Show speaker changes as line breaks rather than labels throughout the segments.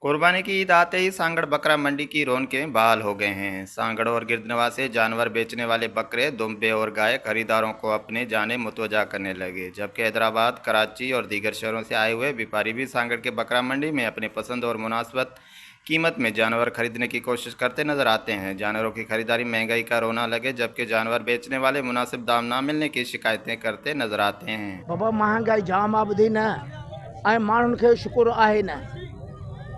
कुर्बानी की ईद आते ही सांगड़ बकरा मंडी की रौनकें बहाल हो गए हैं। सांगड़ और गिरदनवा से जानवर बेचने वाले बकरे, दुम्बे और गाय खरीदारों को अपने जाने मुतवजा करने लगे, जबकि हैदराबाद, कराची और दीगर शहरों से आए हुए व्यापारी भी सांगड़ के बकरा मंडी में अपनी पसंद और मुनासिबत कीमत में जानवर खरीदने की कोशिश करते नजर आते हैं। जानवरों की खरीदारी महंगाई का रोना लगे, जबकि जानवर बेचने वाले मुनासिब दाम ना मिलने की शिकायतें करते नजर आते हैं।
बाबा महांगाई जाम आहे ॿुधी न, ऐं माण्हुनि खे शुक्र आहे न,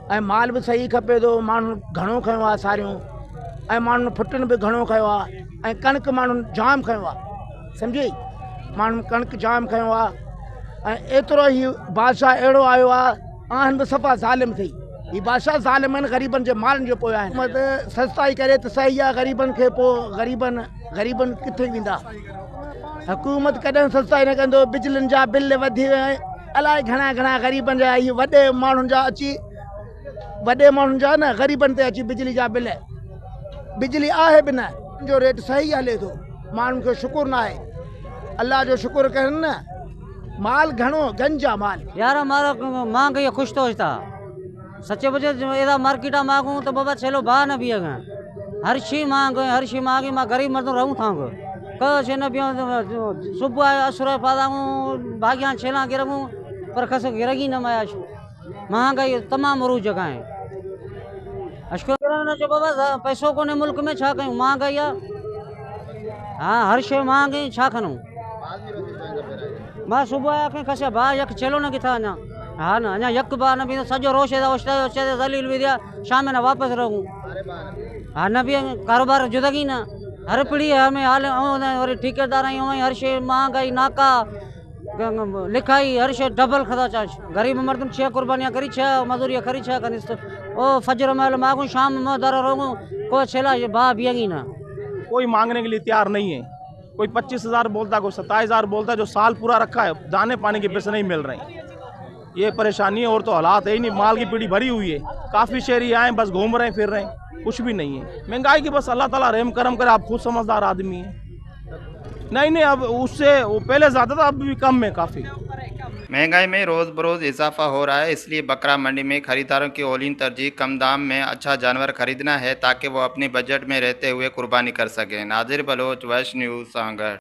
ऐं माल बि सही खपे थो। माण्हुनि घणो खयो आहे सारियूं, ऐं माण्हुनि फुटनि बि घणो खयो आहे, ऐं कणिक माण्हुनि जाम खयो आहे, सम्झी? माण्हुनि कणिक जाम खयो आहे, ऐं एतिरो ई बादशाह अहिड़ो आयो आहे, आहिनि बि सफ़ा ज़ालिम थी। ही बादशाह ज़ालिम आहिनि, ग़रीबनि जे मालनि जे पोयां आहिनि। हुकूमत सस्ताई करे त सही आहे ग़रीबनि खे, पोइ ग़रीबनि किथे वेंदा? हुकूमत कॾहिं सस्ताई न कंदो। बिजलियुनि जा बिल वधी विया आहिनि अलाए घणा घणा ग़रीबनि जा, इहे वॾे माण्हुनि जा अची, वॾे माण्हुनि जा न, ग़रीबनि ते अची बिजली जा बिल, बिजली आहे बि न। जो रेट सही हले थो, माण्हुनि खे शुक्र न आहे, अलाह जो शुक्र कनि न। माल घणो गंज आहे माल।
यार हमारा मांग ये खुश तो होता सच्चे बजे एदा मार्केटा मांगू तो बाबा छेलो बा न भी अगर हर she मांग, हर she मांगी। मां गरीब मर्द रहूं था कयो छे न पियो। सुबह आयो असुर पादा भाग्या छेला गिरगूं पर खस गिरगी न। माया महांगाई तमाम उरूज जगह है। अशको न बाबा, पैसो कोन्हे मुल्क में, छा कयूं? महांगाई आहे, हा, हर शइ महांगी, छा खणूं? मां सुबुह आया कंहिं खसिया भाउ यक छेलो न किथां अञा, हा न, अञा यक भाउ न बीहंदो। सॼो रोश ओचिता ओचिता ज़लील बि थिया, शाम न वापसि रहूं, हा न बि कारोबार जुदगी न। हर पीढ़ी हमें हाल वरी ठेकेदार आहियूं, हर शइ महांगाई, नाका लिखाई, हर शइ डबल खदा चार्ज। गरीब मर्दुनि छह कुर्बानियां करी, छह मज़ूरियां करी, छह कंदिसि ओ फजर महिल मांगूं, शाम में दर रोगूं, को छेला भाउ बीहंगी न।
कोई मांगने के लिए तैयार नहीं है। कोई 25,000 बोलता, कोई 27,000 बोलता। जो साल पूरा रखा है, दाने पानी के पैसे नहीं मिल रहे हैं। ये परेशानी है और तो हालात है ही नहीं। माल की पीढ़ी भरी हुई है, काफ़ी शहरी आए, बस घूम रहे हैं, फिर रहे हैं, कुछ भी नहीं है। महंगाई की बस अल्लाह ताला रहम करम करे। आप खुद समझदार आदमी है। नहीं नहीं, अब उससे वो पहले ज़्यादा था, अब भी कम है काफ़ी।
महंगाई में रोज़ बरोज़ इजाफा हो रहा है, इसलिए बकरा मंडी में खरीदारों की औलिन तरजीह कम दाम में अच्छा जानवर खरीदना है, ताकि वो अपने बजट में रहते हुए कुर्बानी कर सकें। नाजिर बलोच, वैश न्यूज़, सांगड़।